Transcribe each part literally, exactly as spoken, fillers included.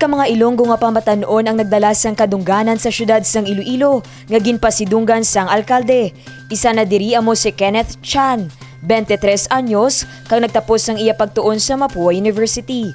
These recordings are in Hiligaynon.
Ang mga Ilonggo nga pamatan-on ang nagdala sang kadungganan sa siyudad sang Iloilo nga ginpasidunggan sang alkalde. Isa na diri amo si Kenneth Chan, twenty-three anyos, kag nagtapos sang iya pagtuon sa Mapua University.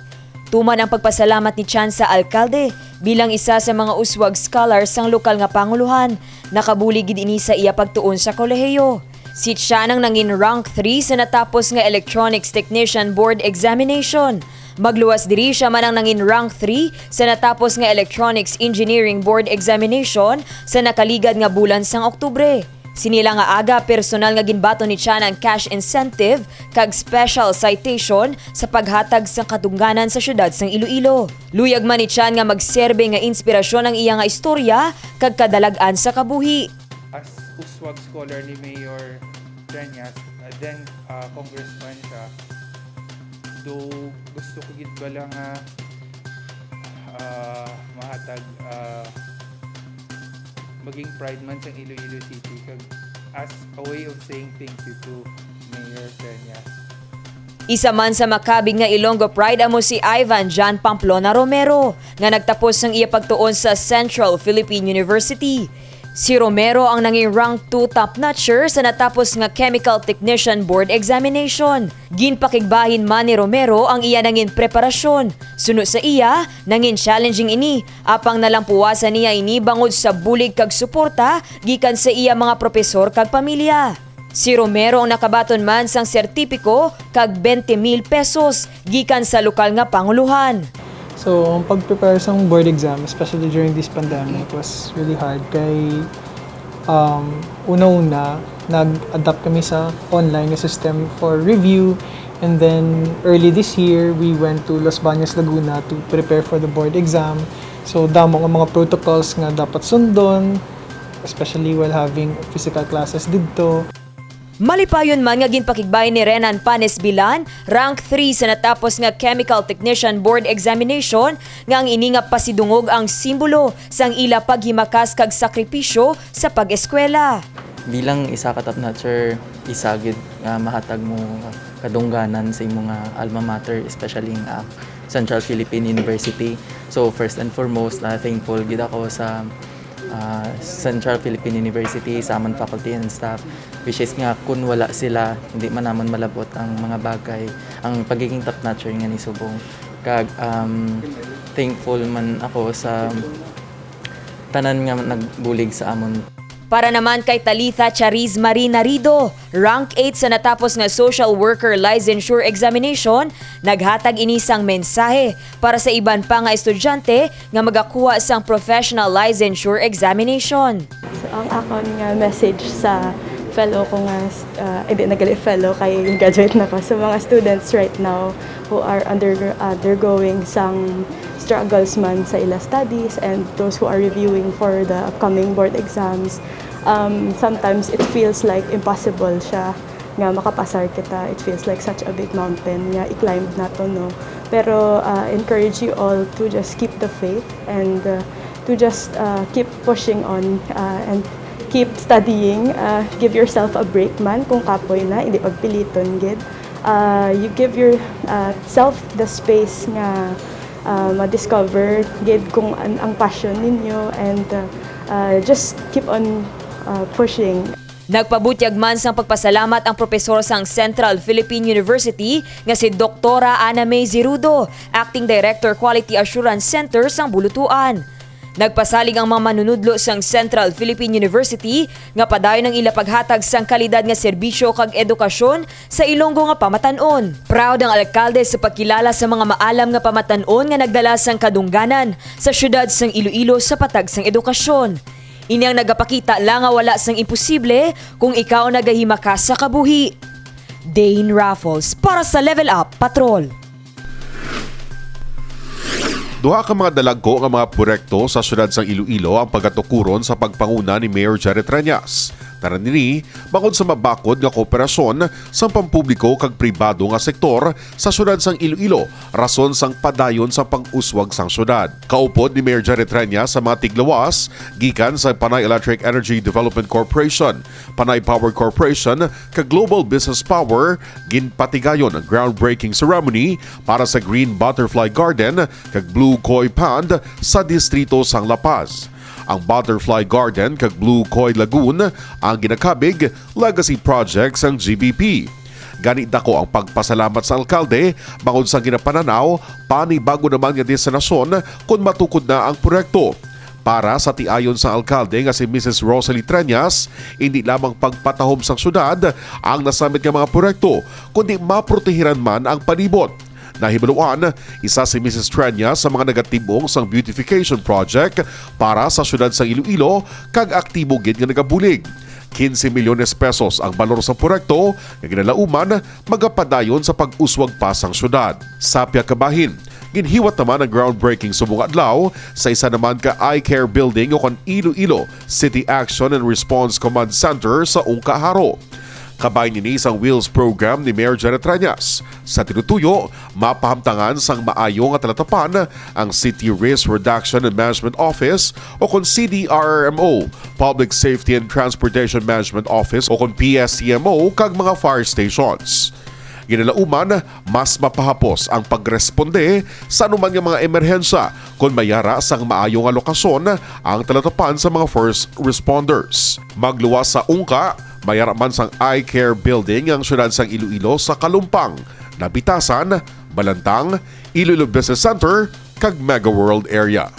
Tuman ang pagpasalamat ni Chan sa alkalde bilang isa sa mga uswag scholar sang lokal nga pangulohan, nakabulig gid ini sa iya pagtuon sa kolehiyo. Si Chan ang nangin rank three sa natapos nga Electronics Technician Board Examination. Magluwas diri, siya man ang nangin rank three sa natapos nga Electronics Engineering Board Examination sa nakaligad nga bulan sang Oktubre. Sini lang nga aga, personal nga ginbaton ni Chan ang cash incentive kag special citation sa paghatag sang kadungganan sa siyudad sang Iloilo. Luyag man ni Chan nga magserbe nga inspirasyon ang iya nga istorya kag kadalag-an sa kabuhi. As uswag scholar ni Mayor Treñas, uh, then, uh, congressman siya, though gusto ko gid bala nga, uh, mahatag, uh, maging pride man sang Iloilo City, kag as a way of saying thank you to Mayor Treñas. Isa man sa makabig nga Ilonggo Pride amo si Ivan John Pamplona Romero, nga nagtapos sang iya pagtuon sa Central Philippine University. Si Romero ang nangin rank two top notcher sa natapos nga Chemical Technician Board Examination. Ginpakigbahin man ni Romero ang iya nangin preparasyon. Suno sa iya, nangin challenging ini, apang nalampuwasan niya ini bangod sa bulig kag suporta gikan sa iya mga propesor kag pamilya. Si Romero ang nakabaton man sang sertipiko kag twenty mil pesos gikan sa lokal nga pangulohan. So, ang pag-prepare sa board exam, especially during this pandemic, was really hard. Kay, um, una-una, nag-adapt kami sa online nga system for review. And then, early this year, we went to Los Baños, Laguna to prepare for the board exam. So, damo nga mga protocols nga dapat sundon, especially while having physical classes didto. Malipayon man nga ginpakigbahin ni Renan Panes Bilan, rank three sa natapos nga Chemical Technician Board Examination, nga ang ini nga pasidungog ang simbolo sang ila paghimakas kag sakripisyo sa pag-eskwela. Bilang isa ka top notcher, isa gid nga mahatag mo kadungganan sa imo nga alma mater, especially ang, ah, Central Philippine University. So, first and foremost, ah, thankful gid ako sa, ah, Central Philippine University, sa amon faculty and staff, which is nga kun wala sila, hindi man namon malabot ang mga bagay, ang pagiging top notcher nga ni subong. Kag, um, thankful man ako sa tanan nga nagbulig sa amon. Para naman kay Talitha Chariz Marie Narido, rank eight sa natapos nga Social Worker Licensure Examination, naghatag ini sang mensahe para sa iban pa nga estudyante nga magakuha sang Professional Licensure Examination. So, ang akon nga message sa fellow ko nga, uh, hindi na gali fellow kay graduate na ko, sa mga students right now who are under-, undergoing sang struggles man sa ila studies and those who are reviewing for the upcoming board exams, um, sometimes it feels like impossible siya nga makapasar kita. It feels like such a big mountain nga i-climb nato, no? Pero, uh, encourage you all to just keep the faith and, uh, to just, uh, keep pushing on, uh, and keep studying. Uh, give yourself a break man kung kapoy na, hindi pagpiliton gid. Uh, you give your, uh, self the space nga, uh, ma-discover gid kung an-, ang passion ninyo, and, uh, uh, just keep on, uh, pushing. Nagpabutyag man sang pagpasalamat ang propesor sang Central Philippine University nga si Doktora Ana May Zirudo, Acting Director, Quality Assurance Center sang Bulutuan. Nagpasalig ang mga manunudlo sang Central Philippine University nga padayon ang ila paghatag sang kalidad nga serbisyo kag edukasyon sa Ilonggo nga pamatan-on. Proud ang alkalde sa pagkilala sa mga maalam nga pamatan-on nga nagdala sang kadungganan sa siyudad sang Iloilo sa patag sang edukasyon. Ini ang nagapakita lang nga wala sang imposible kung ikaw nagahimakas sa kabuhi. Dane Raffles para sa Level Up Patrol. Duha ka mga dalagko nga mga proyekto sa siyudad sang Iloilo ang pagatukuron sa pagpanguna ni Mayor Jerry Treñas. Tanan ini bangod sa mabakod nga kooperasyon sang pampubliko kag pribado nga sektor sa siyudad sang Iloilo, rason sang padayon sa pag-uswag sang siyudad. Kaupod ni Mayor Jerry Treñas sa mga tiglawas gikan sa Panay Electric Energy Development Corporation, Panay Power Corporation, kag Global Business Power, ginpatigayon ang groundbreaking ceremony para sa Green Butterfly Garden kag Blue Koi Pond sa distrito sang La Paz. Ang Butterfly Garden kag Blue Koi Lagoon ang ginakabig legacy project sang G B P. Gani, dako ang pagpasalamat sa alkalde bangod sang ginapanan-aw panibago naman nga destinasyon kon matukod na ang proyekto. Para sa tiayon sang alkalde nga si Missus Rosalie Treñas, indi lamang pagpatahom sang syudad ang nasamit nga mga proyekto, kundi maprotehiran man ang palibot. Nahibaluan, isa si Missus Treñas sa mga nagatib-ong sang beautification project para sa syudad sang Iloilo kag aktibo gid nga nagabulig. Quince milyones pesos ang balor sa proyekto nga ginalauman magapadayon sa pag-uswag pa sang syudad. Sa pihak kabahin, ginhiwat naman ang groundbreaking subong adlaw sa isa naman ka eye care building o kon Iloilo City Action and Response Command Center sa Ungca, Jaro. Kabahin ini sang WHILLS program ni Mayor Jerry Treñas. Sa tinutuyo, mapahamtangan sang maayo nga talatapan ang City Risk Reduction and Management Office o kon C D R R M O, Public Safety and Transportation Management Office o kon P S T M O, kag mga fire stations. Ginalauman, mas mapahapos ang pagresponde sa anuman nga mga emerhensya kon may ara sang maayo nga lokasyon ang talatapan sa mga first responders. Magluwas sa Ungca, may ara man sang eye care building ang siyudad sang Iloilo sa Kalumpang, Nabitasan, Balantang, Iloilo Business Center, kag Mega World Area.